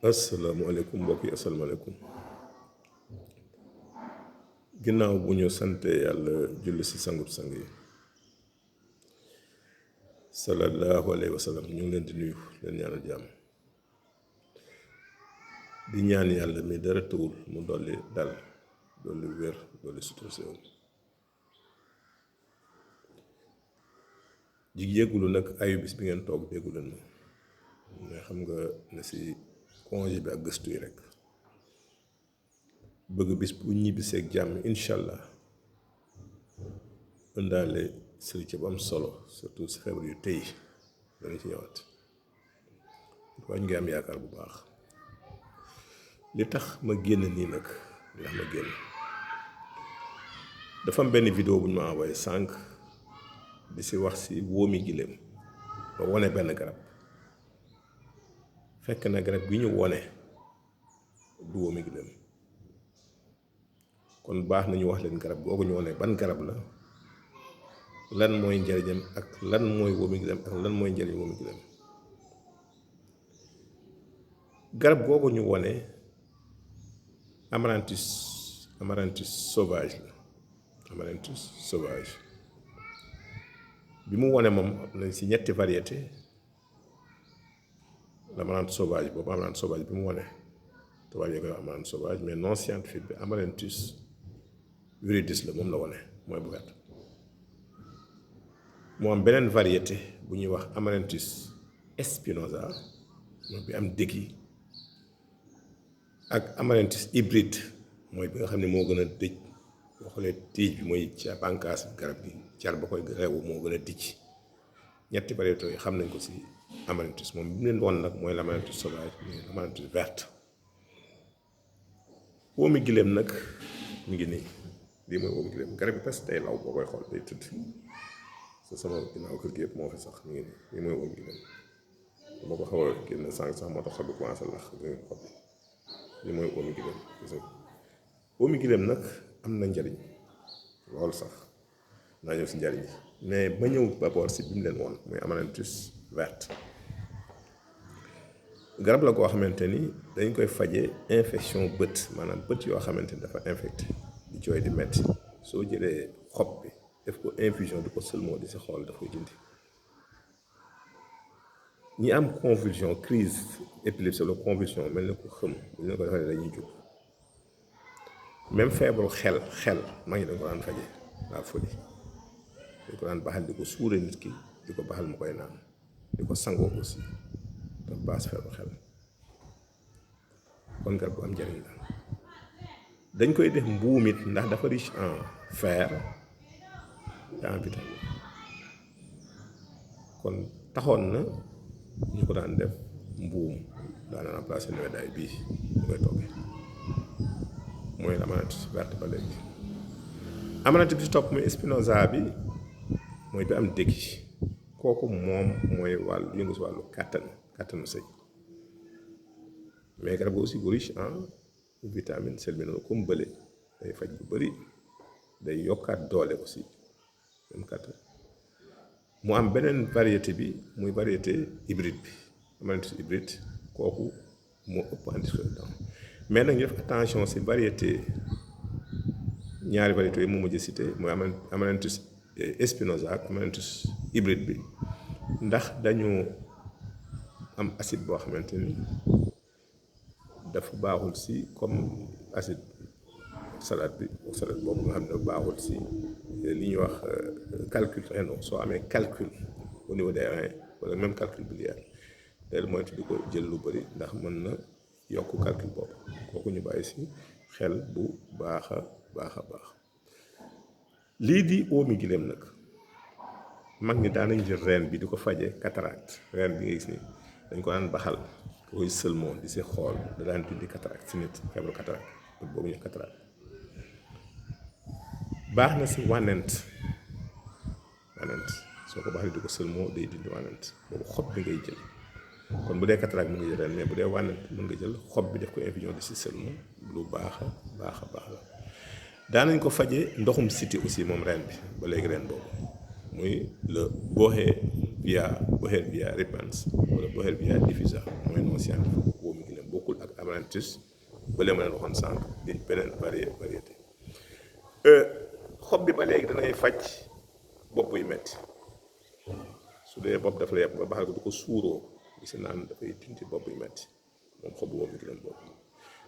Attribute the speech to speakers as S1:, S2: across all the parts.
S1: asalaamaaleykum mbokk yi asalaamaaleykum ginnaaw bu ñu sante yàlla julli si sangub sang yi sallallahu alayhi wa sallam ñu ngi leen di nuyu leen ñaanal jàmm di ñaan yàlla mi dara tëwul mu dolli dal dolli wér dolli sutur si yow ji yéggulu nag ayu bis bi ngeen toog déggu leen ma mais xam nga ne si congé bi ak gëstu yi rek bëgg bis bu ñibbiseeg jàmm incha allah ëndaale sëriñ bu am solo surtout si xebar yu tey dana ci ñëwaat waaye ñu ngi am yaakaar bu baax li tax ma génn nii nag ndax ma génn dafa am benn vidéo bu ñu ma envoyé sànq di si wax si wóomi giléem ba wone benn garab fekk na garab gi ñu wone du wóomi giléem kon baax nañu wax leen garab googu ñu wone ban garab la lan mooy njëriñam ak lan mooy wóomi giléem ak lan mooy njëriñ wóomi giléem garab googu ñu wone amaranthus sauvage la amaranthus sauvage bi mu wone moom am nañ si ñetti variété l'amaranth sauvage boobu amaranth sauvage bi mu wone tubaab yi koy wax amaranth sauvage mais non scientifique bi amaranthus viridis la moom la wone mooy bu gàtt moo am beneen variété bu ñuy wax amaranthus espinosa mooy bi am dëkk yi ak amaranthus hybride mooy bi nga xam ne moo gën a dëj boo xoolee tiij bi mooy ca bànqaas garab gi car ba koy reewu moo gën a dijj ñetti variété yi xam nañ ko si amaranthus moom bi mu leen woon nag mooy l'amaranthus sauvage mooy l'amaranthus verte wóomi giléem nag mu ngi nii lii mooy wóomi giléem garab bi parce que day law boo koy xool day tëdd sa sama ginnaaw kër gi yëpp moo fi sax mu ngi nii lii mooy wóomi giléem dama ko xaw a génn sànq sax moo tax xob bi commencé lax xob bi lii mooy wóomi giléem gis nga wóomi giléem nag am na njariñ loolu sax naa ñëw si njariñ mais ba ñëw d'abord si bi mu leen woon muy amaranthus verte garab la koo xamante ni dañ koy faje infection bët maanaam bët yoo xamante ni dafa infecté di jooy di metti soo jëlee xob bi def ko infusion di ko seulement di si xool daf koy dindi ñi am convulsion crise épilepsie la convulsion mel na ko xëm bu ñu la ko defee dañuy jóg même feebaru xel maa ngi dañ ko daan faje la folie dañ ko daan baxal di ko suure nit ki di ko baxal mu koy naan di ko sangoo aussi daf baas feebaru xel kon garab bu am njëriñ la dañ koy def mbuumit ndax dafa riche en fer et en vitamine kon taxoon na ñu ko daan def mbuum daana remplacer nebedaay bii ñu koy toggee mooy l'amaranthus verte ba léegi amaranthus bi ci topp muy espinosa bi mooy bi am dëkk kooku moom mooy wàllu yëngu si wàllu kàttanu sëy mais garab aussi bu riche en vitamine selminol comme bële day faj bu bëri day yokkaat doole aussi même kàttan mu am beneen variété bi muy variété hybride bi amaranthus hybride kooku moo ëpp antioxydant mais nag ñu def attention si variété ñaari variété yi mu mujj cité mooy amaranthus espinosa ak amaranthus hybride bi ndax dañu am acide boo xamante ni dafa baaxul si comme acide salade boobu nga xam ne baaxul si li ñuy wax calcul rénal soo amee calcul au niveau des reins wala même calcul biliaire teel moytu di ko jël lu bëri ndax mën na yokk calcul boobu kooku ñu bàyyi si xel bu baax a baax lii di wóomi giléem nag mag ñi daan nañ jël reen bi di ko faje cataracte reen bi nga gis ni dañ ko daan baxal koy seulement di si xool da daan dindi cataracte si nit feebaru cataracte bët boobu ñu cataracte baax na si wànnent soo ko baxalee di ko seulement day dindi wànnent boobu xob bi ngay jël kon bu dee cataracte mën nga jël reen mais bu dee wànnent mën nga jël xob bi def ko infusion di si seulement lu baax a baax la daanañ ko faje ndoxum siti aussi moom reen bi ba léegi reen boobu muy le Beauhervia repens wala Beauhervia diffusa mooy non scientifique wóomi giléem bokkul ak amaranthus bële ma leen waxoon sànq di beneen variété xob bi ba léegi danay faj bopp yu metti su dee bopp dafa la yàpp ba baaxal ko du ko suuroo gis naan dafay dindi bopp yu metti moom xob boobu mi ngi leen bopp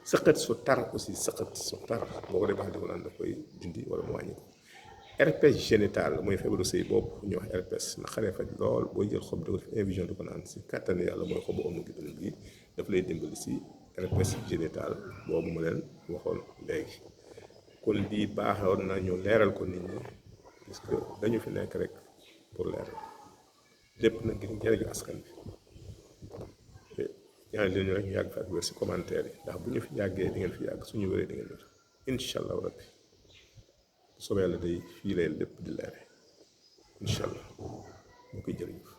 S1: sëqët su tar aussi sëqët su tar boo ko dee baax di ko naan daf koy dindi wala mu wàññi ko herpès génital mooy feebaru sëy boobu ñu wax herpès na xaree faj lool booy jël xob di ko def infusion di ko naan si kattan yàlla mooy xobu amu gi dund bi daf lay dimbali si herpès génital boobu mu leen waxoon léegi kon lii baaxoon na ñu leeral ko nit ñi parce que dañu fi nekk rek pour leeral lépp na ngir njëriñu askan bi ñaan leen ñu rek ñu yàgg fi ak wér si commentaire yi ndax bu ñu fi yàggee di ngeen fi yàgg suñu wéree di ngeen wér incha allahu rabbi soobee yàlla day fii lay lépp di leere incha allah moo koy jërëjëf